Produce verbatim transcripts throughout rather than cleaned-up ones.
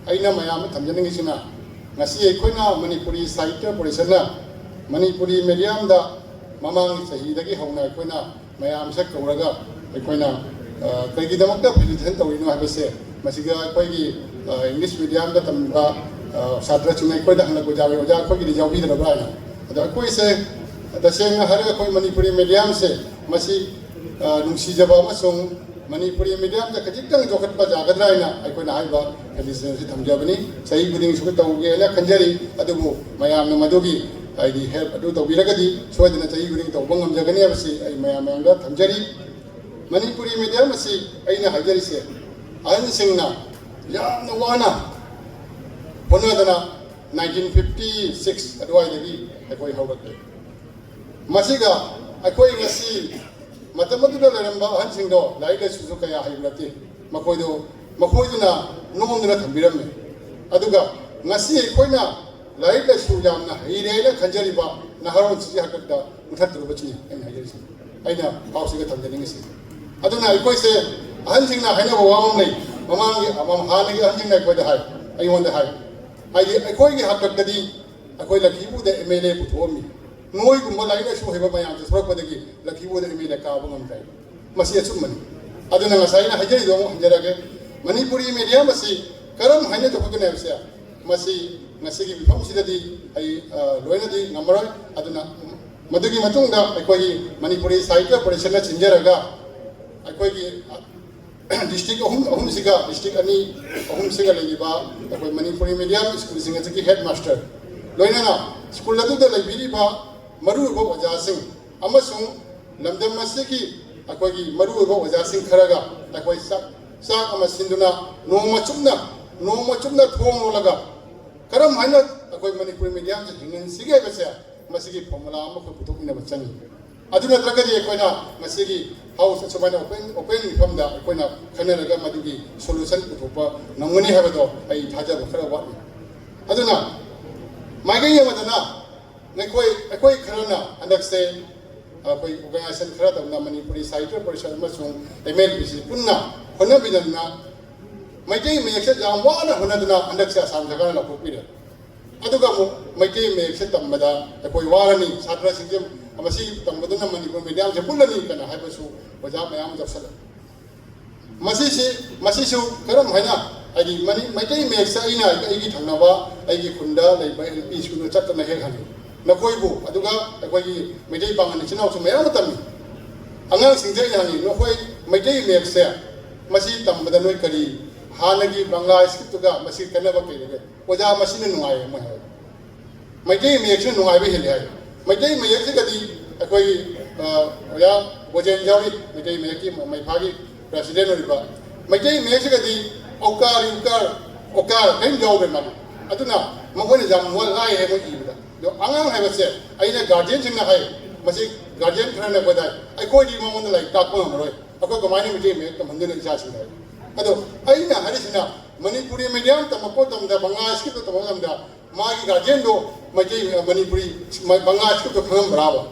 ꯑꯩꯅ ꯃꯌꯥꯝꯗ ꯊꯝꯖꯅꯤꯡꯉꯤꯁꯤꯅ, ꯉꯁꯤ ꯑꯩꯈꯣꯏꯅ ꯃꯅꯤꯄꯨꯔꯤ ꯁꯥꯍꯤꯇ꯭ꯌ ꯄꯔꯤꯁꯠꯅ ꯃꯅꯤꯄꯨꯔꯤ ꯃꯦꯗꯤꯌꯝꯗ ꯃꯃꯥꯡꯒꯤ ꯆꯍꯤꯗꯒꯤ ꯍꯧꯅ ꯑꯩꯈꯣꯏꯅ ꯃꯌꯥꯝꯁꯦ ꯀꯧꯔꯒ ꯑꯩꯈꯣꯏꯅ, ꯑ, ꯀꯩꯒꯤꯗꯃꯛꯇ ꯐꯦꯁꯤꯂꯤꯇꯦꯁꯟ ꯇꯧꯔꯤꯅꯣ ꯍꯥꯏꯕꯁꯦ, ꯃꯁꯤꯗ ꯑꯩꯈꯣꯏꯒꯤ, ꯑ, ꯏꯪꯂꯤꯁ ꯃꯦꯗꯤꯌꯝꯗ ꯇꯝꯕ, ꯑ, ꯁꯥꯇ꯭ꯔꯁꯤꯡꯅ ꯑꯩꯈꯣꯏꯗ ꯍꯪꯂꯛꯄ ꯌꯥꯎꯏ, "ꯑꯣꯖꯥ, ꯑꯩꯈꯣꯏꯒꯤꯗꯤ ꯌꯥꯎꯕꯤꯗ꯭ꯔꯕ꯭ꯔꯥ?" ꯍꯥꯏꯅ꯫ ꯑꯗꯣ ꯑꯩꯈꯣꯏꯁꯦ ꯇꯁꯦꯡꯅ ꯍꯥꯏꯔꯒ ꯑꯩꯈꯣꯏ ꯃꯅꯤꯄꯨꯔꯤ ꯃꯦꯗꯤꯌꯝꯁꯦ ꯃꯁꯤ, ꯑ, ꯅꯨꯡꯁꯤꯖꯕ ꯑꯃꯁꯨꯡ ꯃꯅꯤꯄꯨꯔꯤ ꯃꯦꯗꯤꯌꯝꯗ ꯈꯖꯤꯛꯇꯪ ꯆꯥꯎꯈꯠꯄ ꯌꯥꯒꯗ꯭ꯔꯥ ꯍꯥꯏꯅ ꯑꯩꯈꯣꯏꯅ ꯍꯥꯏꯔꯤꯕ ꯐꯦꯁꯤꯂꯤꯇꯦꯁꯟ ꯑꯁꯤ ꯊꯝꯖꯕꯅꯤ꯫ ꯆꯍꯤ ꯈꯨꯗꯤꯡꯁꯨ ꯇꯧꯒꯦꯅ ꯈꯟꯖꯔꯤ, ꯑꯗꯨꯕꯨ ꯃꯌꯥꯝꯅ ꯃꯗꯨꯒꯤ, ꯍꯥꯏꯗꯤ, ꯍꯦꯜꯞ ꯑꯗꯨ ꯇꯧꯕꯤꯔꯒꯗꯤ ꯁꯣꯏꯗꯅ ꯆꯍꯤ ꯈꯨꯗꯤꯡ ꯇꯧꯕ ꯉꯝꯖꯒꯅꯤ ꯍꯥꯏꯕꯁꯤ ꯑꯩ ꯃꯌꯥꯝ ꯃꯌꯥꯝꯗ ꯊꯝꯖꯔꯤ꯫ ꯃꯅꯤꯄꯨꯔꯤ ꯃꯦꯗꯤꯌꯝ ꯑꯁꯤ ꯑꯩꯅ ꯍꯥꯏꯖꯔꯤꯁꯦ, ꯑꯍꯟꯁꯤꯡꯅ ꯌꯥꯝꯅ ꯋꯥꯅ ꯍꯣꯠꯅꯗꯅ nineteen fifty six ꯑꯗꯨꯋꯥꯏꯗꯒꯤ ꯑꯩꯈꯣꯏ ꯍꯧꯔꯛꯂꯦ꯫ ꯃꯁꯤꯒ ꯑꯩꯈꯣꯏ ꯉꯁꯤ ꯃꯇꯝ ꯑꯗꯨꯗ ꯂꯩꯔꯝꯕ ꯑꯍꯟꯁꯤꯡꯗꯣ ꯂꯥꯏꯔꯤꯛ ꯂꯥꯏꯁꯨꯁꯨ ꯀꯌꯥ ꯍꯩꯕ ꯅꯠꯇꯦ꯫ ꯃꯈꯣꯏꯗꯣ, ꯃꯈꯣꯏꯗꯨꯅ ꯅꯣꯝꯗꯨꯅ ꯊꯝꯕꯤꯔꯝꯃꯤ꯫ ꯑꯗꯨꯒ ꯉꯁꯤ ꯑꯩꯈꯣꯏꯅ ꯂꯥꯏꯔꯤꯛ ꯂꯥꯏꯁꯨ ꯌꯥꯝꯅ ꯍꯩꯔꯦꯅ ꯈꯟꯖꯔꯤꯕ ꯅꯍꯥꯔꯣꯜꯁꯤꯒꯤ ꯍꯥꯛꯇꯛꯇ ꯃꯨꯊꯠꯇꯨꯔꯕꯁꯤꯅꯤ ꯑꯩꯅ ꯍꯥꯏꯖꯔꯤꯁꯤ, ꯑꯩꯅ ꯍꯥꯎꯁꯤꯒ ꯊꯝꯖꯅꯤꯡꯉꯤꯁꯤ꯫ ꯑꯗꯨꯅ ꯑꯩꯈꯣꯏꯁꯦ, ꯑꯍꯟꯁꯤꯡꯅ ꯍꯥꯏꯅꯕ ꯋꯥ ꯑꯃ ꯂꯩ, ꯃꯃꯥꯡꯒꯤ, ꯃꯃꯥꯡ, ꯍꯥꯟꯅꯒꯤ ꯑꯍꯟꯁꯤꯡꯅ ꯑꯩꯈꯣꯏꯗ ꯍꯥꯏ, ꯑꯩꯉꯣꯟꯗ ꯍꯥꯏ, ꯍꯥꯏꯗꯤ, ꯑꯩꯈꯣꯏꯒꯤ ꯍꯥꯛꯇꯛꯇꯗꯤ ꯑꯩꯈꯣꯏ ꯂꯛꯈꯤꯕꯨꯗ ꯑꯦꯝ ꯑꯦꯜ ꯑꯦ ꯄꯨꯊꯣꯛꯑꯝꯃꯤ꯫ ꯅꯣꯏꯒꯨꯝꯕ ꯂꯥꯏꯔꯤꯛ ꯂꯥꯏꯁꯨ ꯍꯩꯕ ꯃꯌꯥꯝꯁꯦ ꯊꯣꯔꯛꯄꯗꯒꯤ ꯂꯛꯈꯤꯕꯨꯗ ꯑꯦꯝ ꯑꯦꯜ ꯑꯦ ꯀꯥꯕ ꯉꯝꯗ꯭ꯔꯦ꯫ ꯃꯁꯤ ꯑꯆꯨꯝꯕꯅꯤ꯫ ꯑꯗꯨꯅ ꯉꯁꯥꯏ ꯑꯩꯅ ꯍꯥꯏꯖꯔꯤꯗꯣ ꯑꯃꯨꯛ ꯍꯟꯖꯔꯒꯦ, ꯃꯅꯤꯄꯨꯔꯤ ꯃꯦꯗꯤꯌꯝ ꯑꯁꯤ ꯀꯔꯝ ꯍꯥꯏꯅ ꯆꯥꯎꯈꯠꯀꯅꯤ ꯍꯥꯏꯕꯁꯦ, ꯃꯁꯤ ꯉꯁꯤꯒꯤ ꯃꯤꯐꯝꯁꯤꯗꯗꯤ ꯑꯩ, ꯑ, ꯂꯣꯏꯅꯗꯤ ꯉꯝꯃꯔꯣꯏ꯫ ꯑꯗꯨꯅ ꯃꯗꯨꯒꯤ ꯃꯇꯨꯡꯗ ꯑꯩꯈꯣꯏꯒꯤ ꯃꯅꯤꯄꯨꯔꯤ ꯁꯥꯍꯤꯇ꯭ꯌ ꯄꯔꯤꯁꯠꯅ ꯁꯤꯟꯖꯔꯒ ꯑꯩꯈꯣꯏꯒꯤ, ꯑ, ꯗꯤꯁꯇ꯭ꯔꯤꯛ ꯑꯍꯨꯝ, ꯑꯍꯨꯝꯁꯤꯒ, ꯗꯤꯁꯇ꯭ꯔꯤꯛ ꯑꯅꯤ, ꯑꯍꯨꯝꯁꯤꯒ ꯂꯩꯔꯤꯕ ꯑꯩꯈꯣꯏ ꯃꯅꯤꯄꯨꯔꯤ ꯃꯦꯗꯤꯌꯝ ꯁ꯭ꯀꯨꯜꯁꯤꯡ ꯑꯁꯤꯒꯤ ꯍꯦꯗ ꯃꯥꯁꯇꯔ, ꯂꯣꯏꯅꯅ ꯁ꯭ꯀꯨꯜ ꯑꯗꯨꯗ ꯂꯩꯕꯤꯔꯤꯕ ꯃꯔꯨꯑꯣꯏꯕ ꯑꯣꯖꯥꯁꯤꯡ ꯑꯃꯁꯨꯡ ꯂꯝꯗꯝ ꯑꯁꯤꯒꯤ ꯑꯩꯈꯣꯏꯒꯤ ꯃꯔꯨꯑꯣꯏꯕ ꯑꯣꯖꯥꯁꯤꯡ ꯈꯔꯒ ꯑꯩꯈꯣꯏ ꯆꯥꯛ, ꯆꯥꯛ ꯑꯃ ꯁꯤꯟꯗꯨꯅ ꯅꯣꯡꯃ ꯆꯨꯞꯅ, ꯅꯣꯡꯃ ꯆꯨꯞꯅ ꯊꯣꯡ ꯂꯣꯜꯂꯒ ꯀꯔꯝ ꯍꯥꯏꯅ ꯑꯩꯈꯣꯏ ꯃꯅꯤꯄꯨꯔꯤ ꯃꯦꯗꯤꯌꯝꯁꯦ ꯍꯤꯡꯍꯟꯁꯤꯒꯦ ꯍꯥꯏꯕꯁꯦ, ꯃꯁꯤꯒꯤ ꯐꯣꯔꯃꯨꯂꯥ ꯑꯃꯈꯛ ꯄꯨꯊꯣꯛꯃꯤꯟꯅꯕ ꯆꯪꯉꯤ꯫ ꯑꯗꯨ ꯅꯠꯇ꯭ꯔꯒꯗꯤ ꯑꯩꯈꯣꯏꯅ ꯉꯁꯤꯒꯤ ꯍꯥꯎꯁ ꯑꯁꯨꯃꯥꯏꯅ ꯑꯣꯄꯦꯟ, ꯑꯣꯄꯦꯟ ꯃꯤꯐꯝꯗ ꯑꯩꯈꯣꯏꯅ ꯈꯟꯅꯔꯒ ꯃꯗꯨꯒꯤ ꯁꯣꯂꯨꯁꯟ ꯄꯨꯊꯣꯛꯄ ꯉꯝꯒꯅꯤ ꯍꯥꯏꯕꯗꯣ ꯑꯩ ꯊꯥꯖꯕ ꯈꯔ ꯋꯥꯠꯂꯤ꯫ ꯑꯗꯨꯅ ꯃꯥꯏꯀꯩ ꯑꯃꯗꯅ ꯑꯩꯈꯣꯏ, ꯑꯩꯈꯣꯏ ꯈꯔꯅ ꯍꯟꯗꯛꯁꯦ ꯑꯩꯈꯣꯏ ꯑꯣꯔꯒꯅꯥꯏꯖꯦꯁꯟ ꯈꯔ ꯇꯧꯅ ꯃꯅꯤꯄꯨꯔꯤ ꯁꯥꯍꯤꯇ꯭ꯌ ꯄꯔꯤꯁꯠ ꯑꯃꯁꯨꯡ ꯑꯦꯝ ꯑꯦꯜ ꯄꯤ ꯁꯤ ꯄꯨꯟꯅ ꯍꯣꯠꯅꯃꯤꯟꯅꯗꯨꯅ ꯃꯩꯇꯩ ꯃꯌꯦꯛꯁꯦ ꯌꯥꯝ ꯋꯥꯅ ꯍꯣꯠꯅꯗꯨꯅ ꯍꯟꯗꯛꯁꯦ ꯑꯁꯥꯝ ꯁꯔꯀꯥꯔꯅ ꯂꯧꯊꯣꯛꯄꯤꯔꯦ꯫ ꯑꯗꯨꯒ ꯑꯃꯨꯛ ꯃꯩꯇꯩ ꯃꯌꯦꯛꯁꯦ ꯇꯝꯕꯗ ꯑꯩꯈꯣꯏ ꯋꯥꯔꯅꯤ, ꯁꯥꯇ꯭ꯔꯁꯤꯡꯁꯦ ꯃꯁꯤ ꯇꯝꯕꯗꯨꯅ ꯃꯅꯤꯄꯨꯔ ꯃꯤꯗꯤꯌꯝꯁꯦ ꯃꯨꯠꯂꯅꯤ ꯀꯅ ꯍꯥꯏꯕꯁꯨ ꯑꯣꯖꯥ ꯃꯌꯥꯝ ꯑꯃ ꯌꯥꯎꯁꯜꯂꯦ꯫ ꯃꯁꯤꯁꯤ, ꯃꯁꯤꯁꯨ ꯀꯔꯝ ꯍꯥꯏꯅ, ꯍꯥꯏꯗꯤ ꯃꯅꯤ-, ꯃꯩꯇꯩ ꯃꯌꯦꯛꯁꯦ ꯑꯩꯅ ꯑꯩꯒꯤ ꯊꯪꯅꯕ ꯑꯩꯒꯤ ꯈꯨꯟꯗ ꯂꯩꯕ ꯑꯦꯜ ꯄꯤ ꯁ꯭ꯀꯨꯜꯗ ꯆꯠꯇꯅ ꯍꯦꯛ ꯍꯪꯉꯤ꯫ ꯅꯈꯣꯏꯕꯨ, ꯑꯗꯨꯒ ꯑꯩꯈꯣꯏꯒꯤ ꯃꯩꯇꯩ ꯄꯥꯉꯜ ꯏꯆꯤꯟ ꯏꯅꯥꯎꯁꯨ ꯃꯌꯥꯝ ꯑꯃ ꯇꯝꯃꯤ꯫ ꯑꯉꯥꯡꯁꯤꯡꯗ ꯑꯩꯅ ꯍꯪꯉꯤ, "ꯅꯈꯣꯏ ꯃꯩꯇꯩ ꯃꯌꯦꯛꯁꯦ ꯃꯁꯤ ꯇꯝꯕꯗ ꯅꯣꯏ ꯀꯔꯤ ꯍꯥꯟꯅꯒꯤ ꯕꯪꯒ꯭ꯂꯥ ꯁ꯭ꯀ꯭ꯔꯤꯞꯇꯨꯒ ꯃꯁꯤ ꯈꯦꯠꯅꯕ ꯀꯩ ꯂꯩꯒꯦ?" "ꯑꯣꯖꯥ, ꯃꯁꯤꯅ ꯅꯨꯡꯉꯥꯏꯌꯦ", ꯃꯣꯏ ꯍꯥꯏ꯫ ꯃꯩꯇꯩ ꯃꯌꯦꯛꯁꯤꯅ ꯅꯨꯡꯉꯥꯏꯕ ꯍꯦꯜꯂꯤ ꯍꯥꯏ꯫ ꯃꯩꯇꯩ ꯃꯌꯦꯛꯁꯤꯒꯗꯤ ꯑꯩꯈꯣꯏꯒꯤ, ꯑ, ꯑꯣꯖꯥ ꯕꯣꯖꯦꯟ ꯌꯥꯎꯔꯤ, ꯃꯩꯇꯩ ꯃꯌꯦꯛꯀꯤ ꯃ-, ꯃꯩꯐꯥꯒꯤ ꯄ꯭ꯔꯦꯁꯤꯗꯦꯟ ꯑꯣꯏꯔꯤꯕ꯫ ꯃꯩꯇꯩ ꯃꯌꯦꯛꯁꯤꯒꯗꯤ ꯑꯣꯀꯥꯔ, ꯎꯀꯥꯔ, ꯑꯣꯀꯥꯔ ꯀꯔꯤꯝ ꯌꯥꯎꯗ꯭ꯔꯦ ꯃꯥꯗꯤ꯫ ꯑꯗꯨꯅ ꯃꯈꯣꯏꯅ ꯌꯥꯝ ꯋꯥ-, ꯂꯥꯏ ꯍꯥꯏ ꯃꯣꯏ ꯏꯕꯗ꯫ ꯑꯗꯣ ꯑꯉꯥꯡ ꯍꯥꯏꯕꯁꯦ ꯑꯩꯅ ꯒꯥꯔꯖꯤꯌꯟꯁꯤꯡꯅ ꯍꯥꯏ, ꯃꯁꯤ ꯒꯥꯔꯖꯤꯌꯟ ꯈꯔꯅ ꯑꯩꯈꯣꯏꯗ ꯍꯥꯏ, "ꯑꯩꯈꯣꯏꯗꯤ ꯃꯉꯣꯟꯗ ꯂꯥꯏꯔꯤꯛ ꯇꯥꯛꯄ ꯉꯝꯃꯔꯣꯏ, ꯑꯩꯈꯣꯏ ꯀꯃꯥꯏꯅ ꯃꯩꯇꯩ ꯃꯌꯦꯛ ꯇꯝꯍꯟꯗꯣꯏꯅꯣ ꯏꯆꯥꯁꯤꯡꯗ?" ꯍꯥꯏ꯫ ꯑꯗꯣ ꯑꯩꯅ ꯍꯥꯏꯔꯤꯁꯤꯅ, ꯃꯅꯤꯄꯨꯔꯤ ꯃꯤꯗꯤꯌꯝ ꯇꯝꯃꯛꯄ ꯃꯇꯝꯗ, ꯕꯪꯒ꯭ꯂꯥ ꯁ꯭ꯀ꯭ꯔꯤꯞꯇ ꯇꯝꯃꯛꯄ ꯃꯇꯝꯗ, ꯃꯥꯒꯤ ꯒꯥꯔꯖꯤꯌꯟꯗꯣ ꯃꯩꯇꯩ, ꯃꯅꯤꯄꯨꯔꯤ, ꯃ-, ꯕꯪꯒ꯭ꯂꯥ ꯁ꯭ꯀ꯭ꯔꯤꯞꯇꯣ ꯈꯪꯉꯝꯕ꯭ꯔꯥꯕ?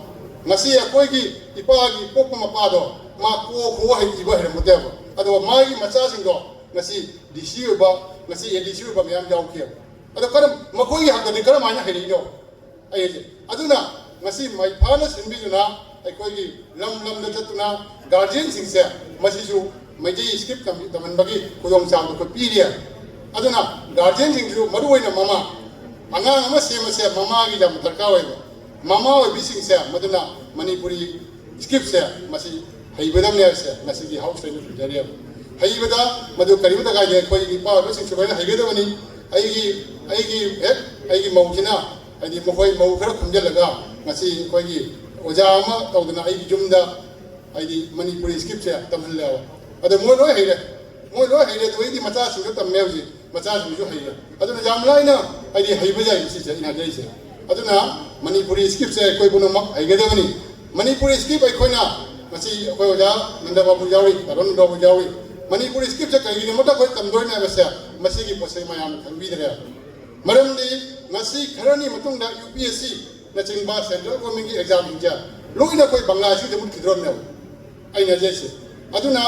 ꯉꯁꯤ ꯑꯩꯈꯣꯏꯒꯤ ꯏꯄꯥꯒꯤ ꯄꯣꯛꯄ ꯃꯄꯥꯗꯣ ꯃꯥ ꯀꯣ ꯈꯣ ꯍꯩ-, ꯏꯕ ꯍꯩꯔꯝꯕꯗꯦꯕ꯫ ꯑꯗꯨꯒ ꯃꯥꯒꯤ ꯃꯆꯥꯁꯤꯡꯗꯣ ꯉꯁꯤ ꯗꯤ ꯁꯤ ꯑꯣꯏꯕ, ꯉꯁꯤ ꯑꯦ ꯗꯤ ꯁꯤ ꯑꯣꯏꯕ ꯃꯌꯥꯝ ꯌꯥꯎꯈꯤꯑꯕ꯫ ꯑꯗꯣ ꯀꯔꯝ-, ꯃꯈꯣꯏꯒꯤ ꯍꯥꯛꯇꯗꯤ ꯀꯔꯝꯍꯥꯏꯅ ꯍꯩꯔꯛꯏꯅꯣ? ꯑꯩ ꯍꯥꯏꯁꯦ꯫ ꯑꯗꯨꯅ ꯉꯁꯤ ꯃꯩꯐꯥꯅ ꯁꯤꯟꯕꯤꯗꯨꯅ ꯑꯩꯈꯣꯏꯒꯤ ꯂꯝ ꯂꯝꯗ ꯆꯠꯇꯨꯅ ꯒꯥꯔꯖꯤꯌꯟꯁꯤꯡꯁꯦ ꯃꯁꯤꯁꯨ ꯃꯩꯇꯩ ꯁ꯭ꯀ꯭ꯔꯤꯞ ꯇꯝꯕꯤ-, ꯇꯝꯍꯟꯕꯒꯤ ꯈꯨꯗꯣꯡꯆꯥꯕꯗꯨ ꯑꯩꯈꯣꯏ ꯄꯤꯔꯤ꯫ ꯑꯗꯨꯅ ꯒꯥꯔꯖꯤꯌꯟꯁꯤꯡꯁꯨ, ꯃꯔꯨꯑꯣꯏꯅ ꯃꯃꯥ, ꯑꯉꯥꯡ ꯑꯃ ꯁꯦꯝꯕꯁꯦ ꯃꯃꯥꯒꯤ ꯌꯥꯝ ꯗꯔꯀꯥꯔ ꯑꯣꯏꯕ꯫ ꯃꯃꯥ ꯑꯣꯏꯕꯤꯁꯤꯡꯁꯦ ꯃꯗꯨꯅ ꯃꯅꯤꯄꯨꯔꯤ ꯁ꯭ꯀ꯭ꯔꯤꯞꯁꯦ ꯃꯁꯤ ꯍꯩꯒꯗꯕꯅꯦ ꯍꯥꯏꯕꯁꯦ ꯉꯁꯤꯒꯤ ꯍꯥꯎꯁꯇ ꯑꯩꯅ ꯊꯝꯖꯔꯤꯑꯕ꯫ ꯍꯩꯕꯗ ꯃꯗꯨ ꯀꯔꯤꯝꯇ ꯀꯥꯏꯗꯦ, ꯑꯩꯈꯣꯏ ꯅꯨꯄꯥ ꯑꯣꯏꯕꯁꯤꯡꯁꯨ ꯂꯣꯏꯅ ꯍꯩꯒꯗꯕꯅꯤ꯫ ꯑꯩꯒꯤ, ꯑꯩꯒꯤ ꯍꯦꯛ ꯑꯩꯒꯤ ꯃꯧꯁꯤꯅ, ꯍꯥꯏꯗꯤ ꯃꯈꯣꯏ ꯃꯧ ꯈꯔ ꯈꯣꯝꯖꯤꯜꯂꯒ ꯉꯁꯤ ꯑꯩꯈꯣꯏꯒꯤ ꯑꯣꯖꯥ ꯑꯃ ꯇꯧꯗꯅ ꯑꯩꯒꯤ ꯌꯨꯝꯗ ꯍꯥꯏꯗꯤ ꯃꯅꯤꯄꯨꯔꯤ ꯁ꯭ꯀ꯭ꯔꯤꯞꯁꯦ ꯇꯝꯍꯜꯂꯦꯕ꯫ ꯑꯗꯣ ꯃꯣꯏ ꯂꯣꯏ ꯍꯩꯔꯦ, ꯃꯣꯏ ꯂꯣꯏ ꯍꯩꯔꯦ꯫ ꯑꯗꯣ ꯑꯩꯗꯤ ꯃꯆꯥꯁꯤꯡꯁꯨ ꯇꯝꯃꯦ ꯍꯧꯖꯤꯛ, ꯃꯆꯥꯁꯤꯡꯁꯨ ꯍꯩꯔꯦ꯫ ꯑꯗꯨꯅ ꯌꯥꯝ ꯂꯥꯏꯅ ꯍꯥꯏꯗꯤ ꯍꯩꯕ ꯌꯥꯏ ꯁꯤꯁꯦ ꯑꯩꯅ ꯍꯥꯏꯖꯔꯤꯁꯦ꯫ ꯑꯗꯨꯅ ꯃꯅꯤꯄꯨꯔꯤ ꯁ꯭ꯀ꯭ꯔꯤꯞꯁꯦ ꯑꯩꯈꯣꯏ ꯄꯨꯝꯅꯃꯛ ꯍꯩꯒꯗꯕꯅꯤ꯫ ꯃꯅꯤꯄꯨꯔꯤ ꯁ꯭ꯀ꯭ꯔꯤꯞ ꯑꯩꯈꯣꯏꯅ ꯉꯁꯤ ꯑꯩꯈꯣꯏ ꯑꯣꯖꯥ ꯅꯟꯗ ꯕꯥꯕꯨ ꯌꯥꯎꯔꯤ, ꯇꯥꯔꯣꯟ ꯅꯟꯗ ꯕꯥꯕꯨ ꯌꯥꯎꯔꯤ꯫ ꯃꯅꯤꯄꯨꯔꯤ ꯁ꯭ꯀ꯭ꯔꯤꯞꯁꯦ ꯀꯩꯒꯤꯗꯃꯛꯇ ꯑꯩꯈꯣꯏ ꯇꯝꯗꯣꯏꯅꯣ ꯍꯥꯏꯕꯁꯦ ꯃꯁꯤꯒꯤ ꯄꯣꯠꯁꯦ ꯃꯌꯥꯝꯅ ꯈꯪꯕꯤꯗ꯭ꯔꯦ꯫ ꯃꯔꯝꯗꯤ ꯉꯁꯤ ꯈꯔꯅꯤ ꯃꯇꯨꯡꯗ ꯌꯨ ꯄꯤ ꯑꯦꯁ ꯁꯤ ꯅꯆꯤꯡꯕ ꯁꯦꯟꯇ꯭ꯔꯦꯜ ꯒꯣꯔꯃꯦꯟꯒꯤ ꯑꯦꯛꯖꯥꯝꯁꯤꯡꯁꯦ ꯂꯣꯏꯅ ꯑꯩꯈꯣꯏ ꯕꯪꯒ꯭ꯂꯥꯁꯤꯗ ꯃꯨꯠꯈꯤꯗ꯭ꯔꯣꯕꯅꯦꯕ꯫ ꯑꯩꯅ ꯍꯥꯏꯖꯩꯁꯦ꯫ ꯑꯗꯨꯅ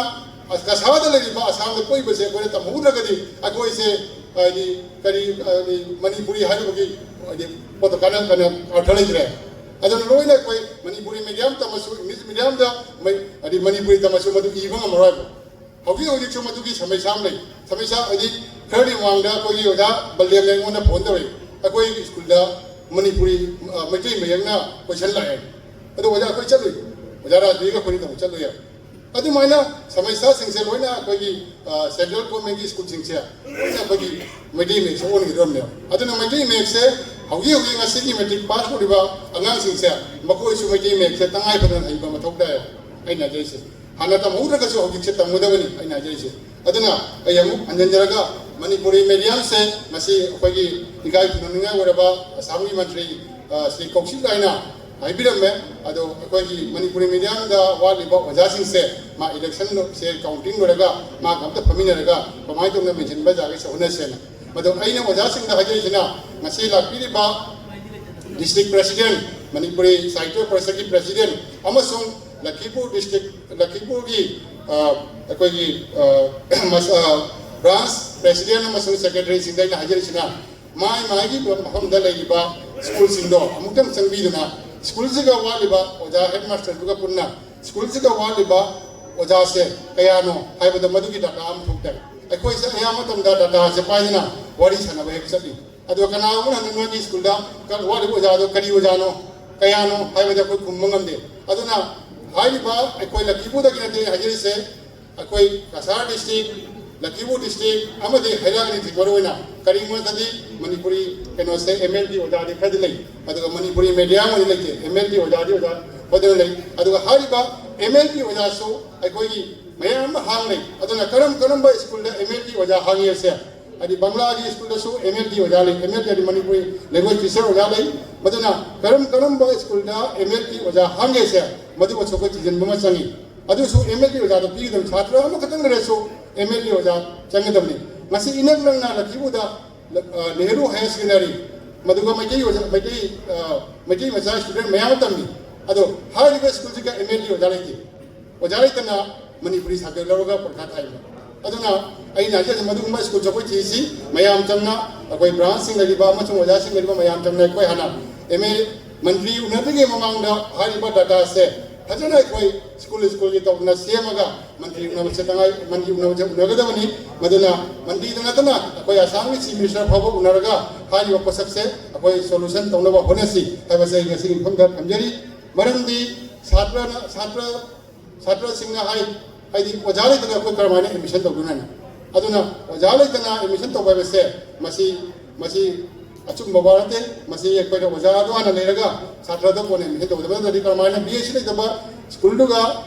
ꯀꯁꯥꯗ ꯂꯩꯔꯤꯕ ꯑꯁꯥꯝꯗ ꯄꯣꯛꯏꯕꯁꯦ ꯑꯩꯈꯣꯏꯅ ꯇꯝꯍꯧꯗ꯭ꯔꯒꯗꯤ ꯑꯩꯈꯣꯏꯁꯦ ꯍꯥꯏꯗꯤ ꯀꯔꯤ ꯍꯥꯏꯗꯤ ꯃꯅꯤꯄꯨꯔꯤ ꯍꯥꯏꯔꯤꯕꯒꯤ ꯍꯥꯏꯗꯤ ꯄꯣꯠꯇꯣ ꯀꯥꯟꯅ ꯀꯥꯟꯅ ꯑꯔꯊ ꯂꯩꯇ꯭ꯔꯦ꯫ ꯑꯗꯨꯅ ꯂꯣꯏꯅ ꯑꯩꯈꯣꯏ ꯃꯅꯤꯄꯨꯔꯤ ꯃꯤꯗꯤꯌꯝ ꯇꯝꯃꯁꯨ, ꯏꯪꯂꯤꯁ ꯃꯤꯗꯤꯌꯝꯗ ꯃꯩ-, ꯍꯥꯏꯗꯤ ꯃꯅꯤꯄꯨꯔꯤ ꯇꯝꯃꯁꯨ ꯃꯗꯨ ꯏꯕ ꯉꯝꯃꯔꯣꯏꯕ꯫ ꯍꯧꯖꯤꯛ ꯍꯧꯖꯤꯛꯁꯨ ꯃꯗꯨꯒꯤ ꯁꯃꯁ꯭ꯌꯥ ꯑꯃ ꯂꯩ꯫ ꯁꯃꯁ꯭ꯌꯥ ꯍꯥꯏꯗꯤ ꯈꯔꯗꯤ ꯃꯃꯥꯡꯗ ꯑꯩꯈꯣꯏꯒꯤ ꯑꯣꯖꯥ ꯕꯜꯗꯦꯕꯅ ꯑꯩꯉꯣꯟꯗ ꯐꯣꯟ ꯇꯧꯔꯛꯏ, "ꯑꯩꯈꯣꯏꯒꯤ ꯁ꯭ꯀꯨꯜꯗ ꯃꯅꯤꯄꯨꯔꯤ, ꯑ, ꯃꯩꯇꯩ ꯃꯌꯦꯛꯅ ꯀꯣꯏꯁꯟ ꯂꯥꯛꯑꯦ"꯫ ꯑꯗꯣ ꯑꯣꯖꯥ ꯑꯩꯈꯣꯏ ꯆꯠꯂꯨꯏ, ꯑꯣꯖꯥ ꯔꯥꯖꯕꯤꯔꯒ ꯑꯩꯈꯣꯏꯅꯤ ꯇꯧꯕ ꯆꯠꯂꯨꯏ꯫ ꯑꯗꯨꯃꯥꯏꯅ ꯁꯃꯁ꯭ꯌꯥꯁꯤꯡꯁꯦ ꯂꯣꯏꯅ ꯑꯩꯈꯣꯏꯒꯤ, ꯑ, ꯁꯦꯟꯇ꯭ꯔꯦꯜ ꯒꯣꯔꯃꯦꯟꯒꯤ ꯁ꯭ꯀꯨꯜꯁꯤꯡꯁꯦ ꯂꯣꯏꯅ ꯑꯩꯈꯣꯏꯒꯤ ꯃꯩꯇꯩ ꯃꯌꯦꯛꯁꯦ ꯑꯣꯟꯈꯤꯗꯧꯔꯕꯅꯦꯕ꯫ ꯑꯗꯨꯅ ꯃꯩꯇꯩ ꯃꯌꯦꯛꯁꯦ ꯍꯧꯖꯤꯛ ꯍꯧꯖꯤꯛ ꯉꯁꯤꯒꯤ ꯃꯦꯇ꯭ꯔꯤꯛ ꯄꯥꯁ ꯇꯧꯔꯤꯕ ꯑꯉꯥꯡꯁꯤꯡꯁꯦ ꯃꯈꯣꯏꯁꯨ ꯃꯩꯇꯩ ꯃꯌꯦꯛꯁꯦ ꯇꯉꯥꯏ ꯐꯗꯅ ꯍꯩꯕ ꯃꯊꯧ ꯇꯥꯏꯌꯦꯕ꯫ ꯑꯩꯅ ꯍꯥꯏꯖꯔꯤꯁꯦ ꯍꯥꯟꯅ ꯇꯝꯍꯧꯗ꯭ꯔꯒꯁꯨ ꯍꯧꯖꯤꯛꯁꯦ ꯇꯝꯒꯗꯕꯅꯤ ꯑꯩꯅ ꯍꯥꯏꯖꯔꯤꯁꯦ꯫ ꯑꯗꯨꯅ ꯑꯩ ꯑꯃꯨꯛ ꯍꯟꯖꯤꯟꯖꯔꯒ ꯃꯅꯤꯄꯨꯔꯤ ꯃꯦꯗꯤꯌꯝꯁꯦ ꯉꯁꯤ ꯑꯩꯈꯣꯏꯒꯤ ꯏꯀꯥꯏ ꯈꯨꯝꯅꯅꯤꯡꯉꯥꯏ ꯑꯣꯏꯔꯕ ꯑꯁꯥꯝꯒꯤ ꯃꯟꯇ꯭ꯔꯤ, ꯑ, ꯁ꯭ꯔꯤ ꯀꯧꯁꯤꯛ ꯂꯥꯏꯅ ꯍꯥꯏꯕꯤꯔꯝꯃꯦ꯫ ꯑꯗꯣ ꯑꯩꯈꯣꯏꯒꯤ ꯃꯅꯤꯄꯨꯔꯤ ꯃꯦꯗꯤꯌꯝꯗ ꯋꯥꯠꯂꯤꯕ ꯑꯣꯖꯥꯁꯤꯡꯁꯦ ꯃꯥ ꯏꯂꯦꯛꯁꯟꯁꯦ ꯀꯥꯎꯟꯇꯤꯡ ꯂꯣꯏꯔꯒ ꯃꯥꯒ ꯑꯝꯇ ꯐꯝꯃꯤꯟꯅꯔꯒ ꯀꯃꯥꯏꯅ ꯇꯧꯅ ꯃꯦꯟꯁꯤꯟꯕ ꯌꯥꯒꯦꯁꯦ ꯍꯣꯠꯅꯁꯦꯅ꯫ ꯃꯗꯣ ꯑꯩꯅ ꯑꯣꯖꯥꯁꯤꯡꯗ ꯍꯥꯏꯖꯔꯤꯁꯤꯅ ꯉꯁꯤ ꯂꯥꯛꯄꯤꯔꯤꯕ ꯗꯤꯁꯇ꯭ꯔꯤꯛ ꯄ꯭ꯔꯦꯁꯤꯗꯦꯟꯠ, ꯃꯅꯤꯄꯨꯔꯤ ꯁꯥꯍꯤꯇ꯭ꯌ ꯄꯔꯤꯁꯠꯀꯤ ꯄ꯭ꯔꯦꯁꯤꯗꯦꯟꯠ ꯑꯃꯁꯨꯡ ꯂꯈꯤꯄꯨꯔ ꯗꯤꯁꯇ꯭ꯔꯤꯛ, ꯂꯈꯤꯄꯨꯔꯒꯤ, ꯑ, ꯑꯩꯈꯣꯏꯒꯤ, ꯑ, ꯃꯁ-, ꯑ, ꯕ꯭ꯔꯥꯟꯁ ꯄ꯭ꯔꯦꯁꯤꯗꯦꯟꯠ ꯑꯃꯁꯨꯡ ꯁꯦꯀ꯭ꯔꯦꯇꯔꯤꯁꯤꯡꯗ ꯑꯩꯅ ꯍꯥꯏꯖꯔꯤꯁꯤꯅ ꯃꯥꯏ ꯃꯥꯏꯒꯤ ꯃꯐꯝꯗ ꯂꯩꯔꯤꯕ ꯁ꯭ꯀꯨꯜꯁꯤꯡꯗꯣ ꯑꯃꯨꯛꯇꯪ ꯆꯪꯕꯤꯗꯨꯅ ꯁ꯭ꯀꯨꯜꯁꯤꯒ ꯋꯥꯠꯂꯤꯕ ꯑꯣꯖꯥ ꯍꯦꯗꯃꯥꯁꯇꯔꯗꯨꯒ ꯄꯨꯟꯅ ꯁ꯭ꯀꯨꯜꯁꯤꯒ ꯋꯥꯠꯂꯤꯕ ꯑꯣꯖꯥꯁꯦ ꯀꯌꯥꯅꯣ ꯍꯥꯏꯕꯗ ꯃꯗꯨꯒꯤ ꯗꯇꯥ ꯑꯃ ꯊꯣꯛꯇꯦ꯫ ꯑꯩꯈꯣꯏꯁꯦ ꯑꯌꯥꯝꯕ ꯃꯇꯝꯗ ꯗꯇꯥꯁꯦ ꯄꯥꯏꯗꯅ ꯋꯥꯔꯤ ꯁꯥꯟꯅꯕ ꯍꯦꯛ ꯆꯠꯂꯤ꯫ ꯑꯗꯨꯒ ꯀꯅꯥꯒꯨꯝꯕꯅ ꯍꯪꯉꯤ, "ꯅꯣꯏꯒꯤ ꯁ꯭ꯀꯨꯜꯗ ꯀ-, ꯋꯥꯠꯂꯤꯕ ꯑꯣꯖꯥꯗꯣ ꯀꯔꯤ ꯑꯣꯖꯥꯅꯣ, ꯀꯌꯥꯅꯣ?" ꯍꯥꯏꯕꯗ ꯑꯩꯈꯣꯏ ꯈꯨꯝꯕ ꯉꯝꯗꯦ꯫ ꯑꯗꯨꯅ ꯍꯥꯏꯔꯤꯕ ꯑꯩꯈꯣꯏ ꯂꯛꯈꯤꯄꯨꯔꯗꯒꯤ ꯅꯠꯇꯦ ꯍꯥꯏꯖꯔꯤꯁꯦ, ꯑꯩꯈꯣꯏ ꯀꯁꯥꯔ ꯗꯤꯁꯇ꯭ꯔꯤꯛ, ꯂꯛꯈꯤꯄꯨꯔ ꯗꯤꯁꯇ꯭ꯔꯤꯛ ꯑꯃꯗꯤ ꯍꯩꯔꯥꯡ ꯅꯤꯊꯤꯡ ꯃꯔꯨ ꯑꯣꯏꯅ ꯀꯔꯤꯒꯨꯝꯕꯗꯗꯤ ꯃꯅꯤꯄꯨꯔꯤ ꯀꯩꯅꯣꯁꯦ ꯑꯦꯝ ꯑꯦꯜ ꯇꯤ ꯑꯣꯖꯥꯗꯤ ꯈꯔꯗꯤ ꯂꯩ, ꯑꯗꯨꯒ ꯃꯅꯤꯄꯨꯔꯤ ꯃꯦꯗꯤꯌꯝ ꯑꯣꯏꯅ ꯂꯩꯇꯦ, ꯑꯦꯝ ꯑꯦꯜ ꯇꯤ ꯑꯣꯖꯥꯗꯤ ꯑꯣꯖꯥ ꯐꯖꯅ ꯂꯩ꯫ ꯑꯗꯨꯒ ꯍꯥꯏꯔꯤꯕ ꯑꯦꯝ ꯑꯦꯜ ꯇꯤ ꯑꯣꯖꯥꯁꯨ ꯑꯩꯈꯣꯏꯒꯤ ꯃꯌꯥꯝ ꯑꯃ ꯍꯥꯡ ꯂꯩ꯫ ꯑꯗꯨꯅ ꯀꯔꯝ ꯀꯔꯝꯕ ꯁ꯭ꯀꯨꯜꯗ ꯑꯦꯝ ꯑꯦꯜ ꯇꯤ ꯑꯣꯖꯥ ꯍꯥꯡꯉꯤ ꯍꯥꯏꯁꯦ, ꯍꯥꯏꯗꯤ ꯕꯪꯂꯥꯒꯤ ꯁ꯭ꯀꯨꯜꯗꯁꯨ ꯑꯦꯝ ꯑꯦꯜ ꯇꯤ ꯑꯣꯖꯥ ꯂꯩ, ꯑꯦꯝ ꯑꯦꯜ ꯇꯤ ꯍꯥꯏꯗꯤ ꯃꯅꯤꯄꯨꯔꯤ ꯂꯦꯡꯒ꯭ꯋꯦꯖ ꯇꯤꯆꯔ ꯑꯣꯖꯥ ꯂꯩ꯫ ꯃꯗꯨꯅ ꯀꯔꯝ ꯀꯔꯝꯕ ꯁ꯭ꯀꯨꯜꯗ ꯑꯦꯝ ꯑꯦꯜ ꯇꯤ ꯑꯣꯖꯥ ꯍꯥꯡꯒꯦꯁꯦ, ꯃꯗꯨꯃꯁꯨ ꯑꯩꯈꯣꯏ ꯊꯤꯖꯤꯟꯕ ꯑꯃ ꯆꯪꯉꯤ꯫ ꯑꯗꯨꯁꯨ ꯑꯦꯝ ꯑꯦꯜ ꯇꯤ ꯑꯣꯖꯥꯗꯣ ꯄꯤꯒꯗꯕꯅꯤ, ꯁꯥꯇ꯭ꯔ ꯑꯃꯈꯛꯇꯪ ꯂꯩꯔꯁꯨ ꯑꯦꯝ ꯑꯦꯜ ꯇꯤ ꯑꯣꯖꯥ ꯆꯪꯒꯗꯕꯅꯤ꯫ ꯉꯁꯤ ꯏꯅꯛ ꯅꯛꯅ ꯂꯛꯈꯤꯄꯨꯔꯗ, ꯑ, ꯅꯦꯍꯔꯨ ꯍꯥꯌꯔ ꯁꯦꯀꯦꯟꯗꯔꯤ, ꯃꯗꯨꯒ ꯃꯩꯇꯩ ꯑꯣꯖꯥ, ꯃꯩꯇꯩ, ꯑ, ꯃꯩꯇꯩ ꯃꯆꯥ ꯁ꯭ꯇꯨꯗꯦꯟꯠ ꯃꯌꯥꯝ ꯑꯃ ꯇꯝꯃꯤ꯫ ꯑꯗꯣ ꯍꯥꯏꯔꯤꯕ ꯁ꯭ꯀꯨꯜꯁꯤꯒ ꯑꯦꯝ ꯑꯦꯜ ꯇꯤ ꯑꯣꯖꯥ ꯂꯩꯇꯦ꯫ ꯑꯣꯖꯥ ꯂꯩꯇꯅ ꯃꯅꯤꯄꯨꯔꯤ ꯁꯕꯖꯦꯛ ꯂꯧꯔꯒ ꯄꯔꯤꯈꯥ ꯊꯥꯏꯕ꯫ ꯑꯗꯨꯅ ꯑꯩꯅ ꯍꯥꯏꯖꯔꯤꯁꯦ, ꯃꯗꯨꯒꯨꯝꯕ ꯁ꯭ꯀꯨꯜꯁꯦ ꯑꯩꯈꯣꯏ ꯊꯤꯁꯤ, ꯃꯌꯥꯝ ꯆꯪꯅ, ꯑꯩꯈꯣꯏ ꯕ꯭ꯔꯥꯟꯁꯁꯤꯡ ꯂꯩꯔꯤꯕ ꯑꯃꯁꯨꯡ ꯑꯣꯖꯥꯁꯤꯡ ꯂꯩꯔꯤꯕ ꯃꯌꯥꯝ ꯆꯪꯅ ꯑꯩꯈꯣꯏ ꯍꯥꯟꯅ ꯑꯦꯝ ꯑꯦ ꯃꯟꯇ꯭ꯔꯤ ꯎꯅꯗ꯭ꯔꯤꯉꯩ ꯃꯃꯥꯡꯗ ꯍꯥꯏꯔꯤꯕ ꯗꯥꯇꯥꯁꯦ ꯐꯖꯅ ꯑꯩꯈꯣꯏ ꯁ꯭ꯀꯨꯜ ꯁ꯭ꯀꯨꯜꯒꯤ ꯇꯧꯗꯅ ꯁꯦꯝꯃꯒ ꯃꯟꯇ꯭ꯔꯤ ꯎꯅꯕꯁꯦ ꯇꯉꯥꯏ, ꯃꯟꯇ꯭ꯔꯤ ꯎꯅꯕꯁꯦ ꯎꯅꯒꯗꯕꯅꯤ꯫ ꯃꯗꯨꯅ ꯃꯟꯇ꯭ꯔꯤꯗ ꯅꯠꯇꯅ ꯑꯩꯈꯣꯏ ꯑꯁꯥꯝꯒꯤ ꯆꯤꯐ ꯃꯤꯅꯤꯁꯇꯔ ꯐꯥꯎꯕ ꯎꯅꯔꯒ ꯍꯥꯏꯔꯤꯕ ꯄꯣꯠꯁꯛꯁꯦ ꯑꯩꯈꯣꯏ ꯁꯣꯂꯨꯁꯟ ꯇꯧꯅꯕ ꯍꯣꯠꯅꯁꯤ ꯍꯥꯏꯕꯁꯦ ꯑꯩ ꯉꯁꯤꯒꯤ ꯃꯐꯝꯗ ꯊꯝꯖꯔꯤ꯫ ꯃꯔꯝꯗꯤ ꯁꯥꯇ꯭ꯔꯅ, ꯁꯥꯇ꯭ꯔ ꯁꯥꯇ꯭ꯔꯁꯤꯡꯅ ꯍꯥꯏ, ꯍꯥꯏꯗꯤ ꯑꯣꯖꯥ ꯂꯩꯇꯅ ꯑꯩꯈꯣꯏ ꯀꯔꯝꯍꯥꯏꯅ ꯑꯦꯗꯃꯤꯁꯟ ꯇꯧꯗꯣꯏꯅꯣ ꯍꯥꯏꯅ꯫ ꯑꯗꯨꯅ ꯑꯣꯖꯥ ꯂꯩꯇꯅ ꯑꯦꯗꯃꯤꯁꯟ ꯇꯧꯕ ꯍꯥꯏꯕꯁꯦ ꯃꯁꯤ, ꯃꯁꯤ ꯑꯆꯨꯝꯕ ꯋꯥ ꯅꯠꯇꯦ꯫ ꯃꯁꯤ ꯑꯩꯈꯣꯏꯅ ꯑꯣꯖꯥ ꯑꯗꯨ ꯍꯥꯟꯅ ꯂꯩꯔꯒ ꯁꯥꯇ꯭ꯔꯗ ꯀꯣꯟꯅ ꯑꯦꯗꯃꯤꯁꯟ ꯇꯧꯒꯗꯕ ꯅꯠꯇ꯭ꯔꯗꯤ ꯀꯔꯝꯍꯥꯏꯅ ꯕꯤ ꯑꯦꯁ ꯁꯤ ꯂꯩꯇꯕ ꯁ꯭ꯀꯨꯜꯗꯨꯒ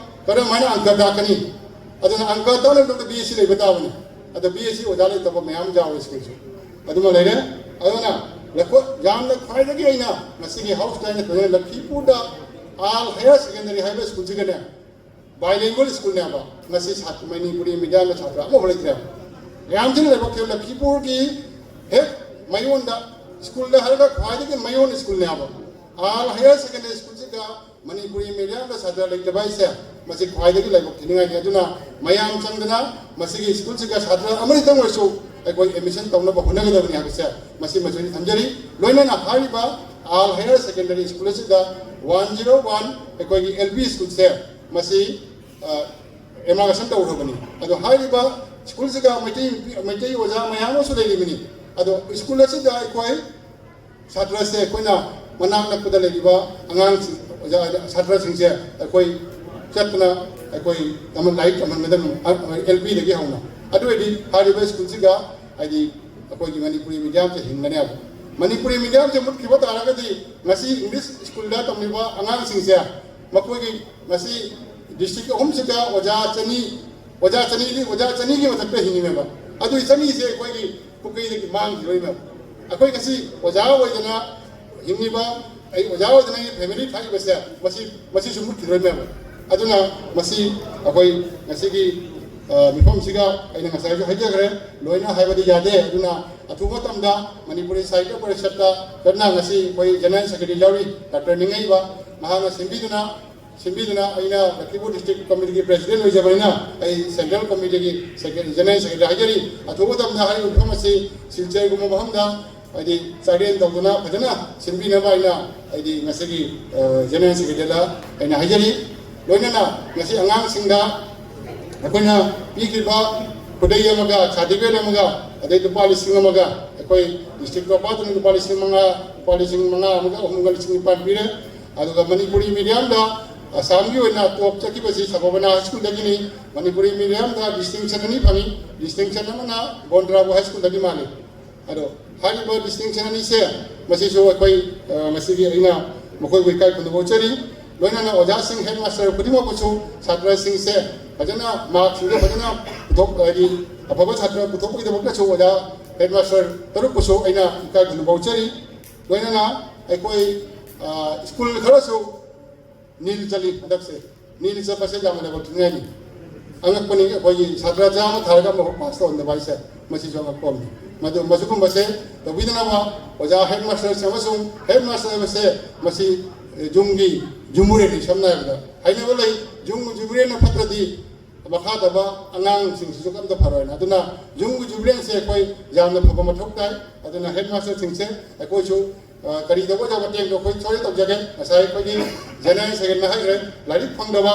ꯀꯔꯝꯍꯥꯏꯅ ꯑꯪꯀ ꯇꯥꯛꯀꯅꯤ? ꯑꯗꯨꯅ ꯑꯪꯀ ꯇꯥꯛꯅꯕꯗ ꯕꯤ ꯑꯦꯁ ꯁꯤ ꯂꯩꯕ ꯇꯥꯕꯅꯤ꯫ ꯑꯗꯣ ꯕꯤ ꯑꯦꯁ ꯁꯤ ꯑꯣꯖꯥ ꯂꯩꯇꯕ ꯃꯌꯥꯝ ꯌꯥꯎꯔꯦ ꯁ꯭ꯀꯨꯜꯁꯨ꯫ ꯑꯗꯨꯃ ꯂꯩꯔꯦ꯫ ꯑꯗꯨꯅ ꯂꯩꯈꯣ-, ꯌꯥꯝꯅ ꯈ꯭ꯋꯥꯏꯗꯒꯤ ꯑꯩꯅ ꯉꯁꯤꯒꯤ ꯍꯥꯎꯁꯇ ꯑꯩꯅ ꯐꯖꯅ ꯂꯈꯤꯄꯨꯔꯗ ꯑꯥꯜ ꯍꯥꯌꯔ ꯁꯦꯀꯦꯟꯗꯔꯤ ꯍꯥꯏꯕ ꯁ꯭ꯀꯨꯜꯁꯤꯒꯅꯦ, ꯕꯥꯏꯂꯤꯡꯒꯨꯋꯦꯜ ꯁ꯭ꯀꯨꯜꯅꯦꯕ꯫ ꯉꯁꯤ ꯁꯥꯇ꯭ꯔ, ꯃꯅꯤꯄꯨꯔꯤ ꯃꯤꯗꯤꯌꯝꯒꯤ ꯁꯥꯇ꯭ꯔ ꯑꯃꯐꯥꯎ ꯂꯩꯇ꯭ꯔꯦꯕ꯫ ꯌꯥꯝ ꯊꯤꯅ ꯂꯥꯏꯕꯛ ꯊꯤꯕ, ꯂꯈꯤꯄꯨꯔꯒꯤ ꯍꯦꯛ ꯃꯌꯣꯟꯗ ꯁ꯭ꯀꯨꯜꯗ ꯍꯥꯏꯔꯒ ꯈ꯭ꯋꯥꯏꯗꯒꯤ ꯃꯌꯣꯟ ꯁ꯭ꯀꯨꯜꯅꯦꯕ꯫ ꯑꯥꯜ ꯍꯥꯌꯔ ꯁꯦꯀꯦꯟꯗꯔꯤ ꯁ꯭ꯀꯨꯜꯁꯤꯗ ꯃꯅꯤꯄꯨꯔꯤ ꯃꯤꯗꯤꯌꯝꯗ ꯁꯥꯇ꯭ꯔ ꯂꯩꯇꯕ ꯍꯥꯏꯁꯦ ꯃꯁꯤ ꯈ꯭ꯋꯥꯏꯗꯒꯤ ꯂꯥꯏꯕꯛ ꯊꯤꯅꯤꯡꯉꯥꯏꯅꯤ꯫ ꯑꯗꯨꯅ ꯃꯌꯥꯝ ꯆꯪꯗꯅ ꯃꯁꯤꯒꯤ ꯁ꯭ꯀꯨꯜꯁꯤꯒ ꯁꯥꯇ꯭ꯔ ꯑꯃꯅꯤꯇꯪ ꯑꯣꯏꯔꯁꯨ ꯑꯩꯈꯣꯏ ꯑꯦꯗꯃꯤꯁꯟ ꯇꯧꯅꯕ ꯍꯣꯠꯅꯒꯗꯕꯅꯤ ꯍꯥꯏꯕꯁꯦ ꯃꯁꯤ ꯃꯁꯤꯅꯤ ꯊꯝꯖꯔꯤ꯫ ꯂꯣꯏꯅꯅ ꯍꯥꯏꯔꯤꯕ ꯑꯥꯜ ꯍꯥꯌꯔ ꯁꯦꯀꯦꯟꯗꯔꯤ ꯁ꯭ꯀꯨꯜ ꯑꯁꯤꯗ ꯋꯥꯟ ꯖꯤꯔꯣ ꯋꯥꯟ ꯑꯩꯈꯣꯏꯒꯤ ꯑꯦꯜ ꯄꯤ ꯁ꯭ꯀꯨꯜꯁꯦ ꯃꯁꯤ, ꯑ, ꯏꯅꯣꯒ꯭ꯔꯦꯁꯟ ꯇꯧꯈ꯭ꯔꯕꯅꯤ꯫ ꯑꯗꯣ ꯍꯥꯏꯔꯤꯕ ꯁ꯭ꯀꯨꯜꯁꯤꯗ ꯃꯩꯇꯩ, ꯃꯩꯇꯩ ꯑꯣꯖꯥ ꯃꯌꯥꯝ ꯑꯃꯁꯨ ꯂꯩꯔꯤꯕꯅꯤ꯫ ꯑꯗꯣ ꯁ꯭ꯀꯨꯜ ꯑꯁꯤꯗ ꯑꯩꯈꯣꯏ ꯁꯥꯇ꯭ꯔꯁꯦ ꯑꯩꯈꯣꯏꯅ ꯃꯅꯥꯛ ꯅꯛꯄꯗ ꯂꯩꯔꯤꯕ ꯑꯉꯥꯡꯁꯤꯡ, ꯑꯣꯖꯥ, ꯁꯥꯇ꯭ꯔꯁꯤꯡꯁꯦ ꯑꯩꯈꯣꯏ ꯆꯠꯇꯅ ꯑꯩꯈꯣꯏ ꯇꯝꯍꯟ-, ꯂꯥꯏꯔꯤꯛ ꯇꯝꯍꯟꯒꯗꯕꯅꯤ, ꯑꯦꯜ ꯄꯤꯗꯒꯤ ꯍꯧꯅ꯫ ꯑꯗꯨ ꯑꯣꯏꯔꯗꯤ ꯍꯥꯏꯔꯤꯕ ꯁ꯭ꯀꯨꯜꯁꯤꯒ ꯍꯥꯏꯗꯤ ꯑꯩꯈꯣꯏꯒꯤ ꯃꯅꯤꯄꯨꯔꯤ ꯃꯤꯗꯤꯌꯝꯁꯦ ꯍꯤꯡꯒꯅꯦꯕ꯫ ꯃꯅꯤꯄꯨꯔꯤ ꯃꯤꯗꯤꯌꯝꯁꯦ ꯃꯨꯠꯈꯤꯕ ꯇꯥꯔꯒꯗꯤ ꯉꯁꯤ ꯏꯪꯂꯤꯁ ꯁ꯭ꯀꯨꯜꯗ ꯇꯝꯂꯤꯕ ꯑꯉꯥꯡꯁꯤꯡꯁꯦ ꯃꯈꯣꯏꯒꯤ ꯉꯁꯤ ꯗꯤꯁꯇ꯭ꯔꯤꯛ ꯑꯍꯨꯝꯁꯤꯗ ꯑꯣꯖꯥ ꯆꯅꯤ, ꯑꯣꯖꯥ ꯆꯅꯤꯗꯤ, ꯑꯣꯖꯥ ꯆꯅꯤꯒꯤ ꯃꯊꯛꯇ ꯍꯤꯡꯉꯤꯅꯦꯕ꯫ ꯑꯗꯨꯒꯤ ꯆꯅꯤꯁꯦ ꯑꯩꯈꯣꯏꯒꯤ ꯄꯨꯈ꯭ꯔꯤꯗꯒꯤ ꯃꯥꯡꯈꯤꯗꯣꯏꯅꯦꯕ꯫ ꯑꯩꯈꯣꯏ ꯉꯁꯤ ꯑꯣꯖꯥ ꯑꯣꯏꯗꯅ ꯍꯤꯡꯉꯤꯕ, ꯑꯩ ꯑꯣꯖꯥ ꯑꯣꯏꯗꯅ ꯑꯩ ꯐꯦꯃꯤꯂꯤ ꯊꯥꯛꯏꯕꯁꯦ ꯃꯁꯤ, ꯃꯁꯤꯁꯨ ꯃꯨꯠꯈꯤꯗꯣꯏꯅꯦꯕ꯫ ꯑꯗꯨꯅ ꯃꯁꯤ ꯑꯩꯈꯣꯏ ꯉꯁꯤꯒꯤ, ꯑ, ꯃꯤꯐꯝꯁꯤꯒ ꯑꯩꯅ ꯉꯁꯥꯏꯁꯨ ꯍꯥꯏꯖꯈ꯭ꯔꯦ, ꯂꯣꯏꯅ ꯍꯥꯏꯕꯗꯤ ꯌꯥꯗꯦ꯫ ꯑꯗꯨꯅ ꯑꯊꯨꯕ ꯃꯇꯝꯗ ꯃꯅꯤꯄꯨꯔꯤ ꯁꯥꯍꯤꯇ꯭ꯌ ꯄꯔꯤꯁꯠꯇ ꯆꯠꯅ ꯉꯁꯤ ꯑꯩꯈꯣꯏ ꯖꯦꯅꯔꯦꯜ ꯁꯦꯀ꯭ꯔꯦꯇꯔꯤ ꯌꯥꯎꯔꯤ, ꯗꯥꯛꯇꯔ ꯅꯤꯡꯉꯩꯕ, ꯃꯍꯥꯛꯅ ꯁꯤꯟꯕꯤꯗꯨꯅ ꯁꯤꯟꯕꯤꯗꯨꯅ ꯑꯩꯅ ꯂꯈꯤꯄꯨꯔ ꯗꯤꯁꯇ꯭ꯔꯤꯛ ꯀꯃꯤꯇꯤꯒꯤ ꯄ꯭ꯔꯦꯁꯤꯗꯦꯟ ꯑꯣꯏꯖꯕꯅꯤꯅ ꯑꯩ ꯁꯦꯟꯇ꯭ꯔꯦꯜ ꯀꯃꯤꯇꯤꯒꯤ ꯁꯦꯀ꯭ꯔꯦ-, ꯖꯦꯅꯔꯦꯜ ꯁꯦꯀ꯭ꯔꯦꯇꯔꯤ ꯍꯥꯏꯖꯔꯤ꯫ ꯑꯊꯨꯕ ꯃꯇꯝꯗ ꯍꯥꯏꯔꯤꯕ ꯃꯐꯝ ꯑꯁꯤ ꯁꯤꯜꯆꯔꯒꯨꯝꯕ ꯃꯐꯝꯗ ꯍꯥꯏꯗꯤ ꯆꯥꯛꯂꯦꯟ ꯇꯧꯗꯨꯅ ꯐꯖꯅ ꯁꯤꯟꯕꯤꯅꯕ ꯑꯩꯅ ꯍꯥꯏꯗꯤ ꯉꯁꯤꯒꯤ, ꯑ, ꯖꯦꯅꯔꯦꯜ ꯁꯦꯀ꯭ꯔꯦꯇꯔꯤꯗ ꯑꯩꯅ ꯍꯥꯏꯖꯔꯤ꯫ ꯂꯣꯏꯅꯅ ꯉꯁꯤ ꯑꯉꯥꯡꯁꯤꯡꯗ ꯑꯩꯈꯣꯏꯅ ꯄꯤꯈ꯭ꯔꯤꯕ ꯈꯨꯗꯩ ꯑꯃꯒ ꯁꯥꯔꯇꯤꯐꯤꯀꯦꯠ ꯑꯃꯒ ꯑꯗꯩ ꯂꯨꯄꯥ ꯂꯤꯁꯤꯡ ꯑꯃꯒ ꯑꯩꯈꯣꯏ ꯗꯤꯁꯇ꯭ꯔꯤꯛ ꯇꯣꯞꯄꯔꯗꯨꯅ ꯂꯨꯄꯥ ꯂꯤꯁꯤꯡ ꯃꯉꯥ, ꯂꯨꯄꯥ ꯂꯤꯁꯤꯡ ꯃꯉꯥ ꯑꯃꯒ ꯑꯍꯨꯝꯒ ꯂꯤꯁꯤꯡ ꯅꯤꯄꯥꯟ ꯄꯤꯔꯦ꯫ ꯑꯗꯨꯒ ꯃꯅꯤꯄꯨꯔꯤ ꯃꯤꯗꯤꯌꯝꯗ ꯑꯁꯥꯝꯒꯤ ꯑꯣꯏꯅ ꯇꯣꯞ ꯆꯠꯈꯤꯕꯁꯤ ꯁꯕꯣꯕꯅꯥ ꯍꯥꯏ ꯁ꯭ꯀꯨꯜꯗꯒꯤꯅꯤ꯫ ꯃꯅꯤꯄꯨꯔꯤ ꯃꯤꯗꯤꯌꯝꯗ ꯗꯤꯁꯇꯤꯡꯁꯟ ꯑꯅꯤ ꯐꯪꯉꯤ꯫ ꯗꯤꯁꯇꯤꯡꯁꯟ ꯑꯃꯅ ꯕꯣꯟꯗ꯭ꯔꯥꯕꯨ ꯍꯥꯏ ꯁ꯭ꯀꯨꯜꯗꯒꯤ ꯃꯥꯜꯂꯤ꯫ ꯑꯗꯣ ꯍꯥꯏꯔꯤꯕ ꯗꯤꯁꯇꯤꯡꯁꯟ ꯑꯅꯤꯁꯦ ꯃꯁꯤꯁꯨ ꯑꯩꯈꯣꯏ, ꯑ, ꯃꯁꯤꯒꯤ ꯑꯩꯅ ꯃꯈꯣꯏꯕꯨ ꯏꯀꯥꯏ ꯈꯨꯝꯅꯕ ꯎꯠꯆꯔꯤ꯫ ꯂꯣꯏꯅꯅ ꯑꯣꯖꯥꯁꯤꯡ, ꯍꯦꯗꯃꯥꯁꯇꯔ ꯈꯨꯗꯤꯡꯃꯛꯄꯨꯁꯨ ꯁꯥꯇ꯭ꯔꯁꯤꯡꯁꯦ ꯐꯖꯅ ꯃꯥꯔꯛꯁꯤꯡꯗꯣ ꯐꯖꯅ ꯄꯨꯊꯣꯛ-, ꯍꯥꯏꯗꯤ ꯑꯐꯕ ꯁꯥꯇ꯭ꯔ ꯄꯨꯊꯣꯛꯄꯒꯤꯗꯃꯛꯇꯁꯨ ꯑꯣꯖꯥ, ꯍꯦꯗꯃꯥꯁꯇꯔ ꯇꯔꯨꯛꯄꯨꯁꯨ ꯑꯩꯅ ꯏꯀꯥꯏ ꯈꯨꯝꯅꯕ ꯎꯠꯆꯔꯤ꯫ ꯂꯣꯏꯅꯅ ꯑꯩꯈꯣꯏ, ꯑ, ꯁ꯭ꯀꯨꯜ ꯈꯔꯁꯨ ꯅꯤꯜ ꯆꯠꯂꯤ ꯍꯟꯗꯛꯁꯦ꯫ ꯅꯤꯜ ꯆꯠꯄꯁꯦ ꯌꯥꯝꯅ ꯂꯥꯏꯕꯛ ꯊꯤꯅꯤꯡꯉꯥꯏꯅꯤ꯫ ꯑꯉꯛꯄꯅꯤ, ꯑꯩꯈꯣꯏꯒꯤ ꯁꯥꯇ꯭ꯔ ꯆꯥꯝꯃ ꯊꯥꯔꯒ ꯑꯃꯐꯥꯎ ꯄꯥꯁ ꯇꯧꯍꯟꯗꯕ ꯍꯥꯏꯁꯦ, ꯃꯁꯤꯁꯨ ꯑꯉꯛꯄ ꯑꯃꯅꯤ꯫ ꯃꯗꯨ, ꯃꯁꯤꯒꯨꯝꯕꯁꯦ ꯇꯧꯕꯤꯗꯅꯕ ꯑꯣꯖꯥ, ꯍꯦꯗꯃꯥꯁꯇꯔꯁꯤꯡ ꯑꯃꯁꯨꯡ ꯍꯦꯗꯃꯥꯁꯇꯔ ꯍꯥꯏꯕꯁꯦ ꯃꯁꯤ, ꯑꯦ, ꯌꯨꯝꯒꯤ ꯌꯨꯝꯕꯨꯔꯦꯟꯅꯤ꯫ ꯁꯝꯅ ꯍꯥꯏꯔꯕꯗ ꯍꯥꯏꯅꯕ ꯂꯩ, ꯌꯨꯝ ꯌꯨꯝꯕꯨꯔꯦꯟꯅ ꯐꯠꯇ꯭ꯔꯗꯤ ꯃꯈꯥ ꯇꯥꯕ ꯑꯉꯥꯡꯁꯤꯡꯁꯤꯁꯨ ꯑꯝꯇ ꯐꯔꯣꯏꯅ꯫ ꯑꯗꯨꯅ ꯌꯨꯝꯒꯤ ꯌꯨꯝꯕꯨꯔꯦꯟꯁꯦ ꯑꯩꯈꯣꯏ ꯌꯥꯝꯅ ꯐꯕ ꯃꯊꯧ ꯇꯥꯏ꯫ ꯑꯗꯨꯅ ꯍꯦꯗꯃꯥꯁꯇꯔꯁꯤꯡꯁꯦ ꯑꯩꯈꯣꯏꯁꯨ, ꯑ, ꯀꯔꯤ ꯇꯧꯕ ꯌꯥꯕ ꯃꯇꯦꯡꯗꯣ ꯑꯩꯈꯣꯏ ꯁꯣꯏꯗꯅ ꯇꯧꯖꯒꯦ꯫ ꯉꯁꯥꯏ ꯑꯩꯈꯣꯏꯒꯤ ꯖꯦꯅꯔꯦꯜ ꯁꯦꯀ꯭ꯔꯦꯇꯔꯤꯅ ꯍꯥꯏꯈ꯭ꯔꯦ, ꯂꯥꯏꯔꯤꯛ ꯐꯪꯗꯕ,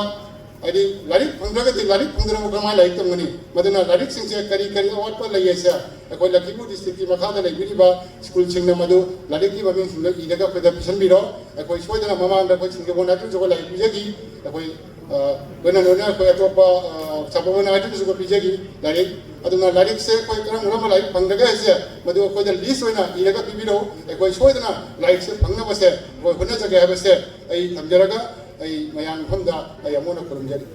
ꯍꯥꯏꯗꯤ ꯂꯥꯏꯔꯤꯛ ꯐꯪꯗ꯭ꯔꯒꯗꯤ, ꯂꯥꯏꯔꯤꯛ ꯐꯪꯗꯅꯕꯨ ꯀꯔꯝꯍꯥꯏꯅ ꯂꯥꯏꯔꯤꯛ ꯇꯝꯒꯅꯤ? ꯃꯗꯨꯅ ꯂꯥꯏꯔꯤꯛꯁꯤꯡꯁꯦ ꯀꯔꯤ ꯀꯔꯤ ꯑꯋꯥꯠꯄ ꯂꯩ ꯍꯥꯏꯁꯦ ꯑꯩꯈꯣꯏ ꯂꯈꯤꯄꯨꯔ ꯗꯤꯁꯇ꯭ꯔꯤꯛꯀꯤ ꯃꯈꯥꯗ ꯂꯩꯕꯤꯔꯤꯕ ꯁ꯭ꯀꯨꯜꯁꯤꯡꯅ ꯃꯗꯨ ꯂꯥꯏꯔꯤꯛꯀꯤ ꯃꯃꯤꯡꯁꯤꯡꯗꯣ ꯏꯔꯒ ꯑꯩꯈꯣꯏꯗ ꯄꯤꯁꯤꯟꯕꯤꯔꯣ꯫ ꯑꯩꯈꯣꯏ ꯁꯣꯏꯗꯅ ꯃꯃꯥꯡꯗ ꯑꯩꯈꯣꯏ ꯁꯤꯡꯖꯃꯩ ꯅꯥꯏꯇ꯭ꯔꯤꯁꯨ ꯑꯩꯈꯣꯏ ꯂꯥꯏꯔꯤꯛ ꯄꯤꯖꯈꯤ꯫ ꯑꯩꯈꯣꯏ, ꯑ, ꯂꯣꯏꯅ ꯂꯣꯏꯅ ꯑꯩꯈꯣꯏ ꯑꯇꯣꯞꯄ, ꯑ, ꯁꯥꯄꯣꯕ ꯅꯥꯏꯇ꯭ꯔꯤꯁꯨ ꯑꯩꯈꯣꯏ ꯄꯤꯖꯈꯤ ꯂꯥꯏꯔꯤꯛ꯫ ꯑꯗꯨꯅ ꯂꯥꯏꯔꯤꯛꯁꯦ ꯑꯩꯈꯣꯏ ꯀꯔꯝ ꯀꯔꯝꯕ ꯂꯥꯏꯔꯤꯛ ꯐꯪꯗꯒꯦ ꯍꯥꯏꯁꯦ ꯃꯗꯨ ꯑꯩꯈꯣꯏꯗ ꯂꯤꯁ ꯑꯣꯏꯅ ꯏꯔꯒ ꯄꯤꯕꯤꯔꯛꯎ꯫ ꯑꯩꯈꯣꯏ ꯁꯣꯏꯗꯅ ꯂꯥꯏꯔꯤꯛꯁꯦ ꯐꯪꯅꯕꯁꯦ ꯑꯩꯈꯣꯏ ꯍꯣꯠꯅꯖꯒꯦ ꯍꯥꯏꯕꯁꯦ ꯑꯩ ꯊꯝꯖꯔꯒ ꯑꯩ ꯃꯌꯥꯝ ꯃꯐꯝꯗ ꯑꯩ ꯑꯃꯨꯛ ꯍꯟꯅ ꯈꯨꯔꯨꯝꯖꯔꯤ꯫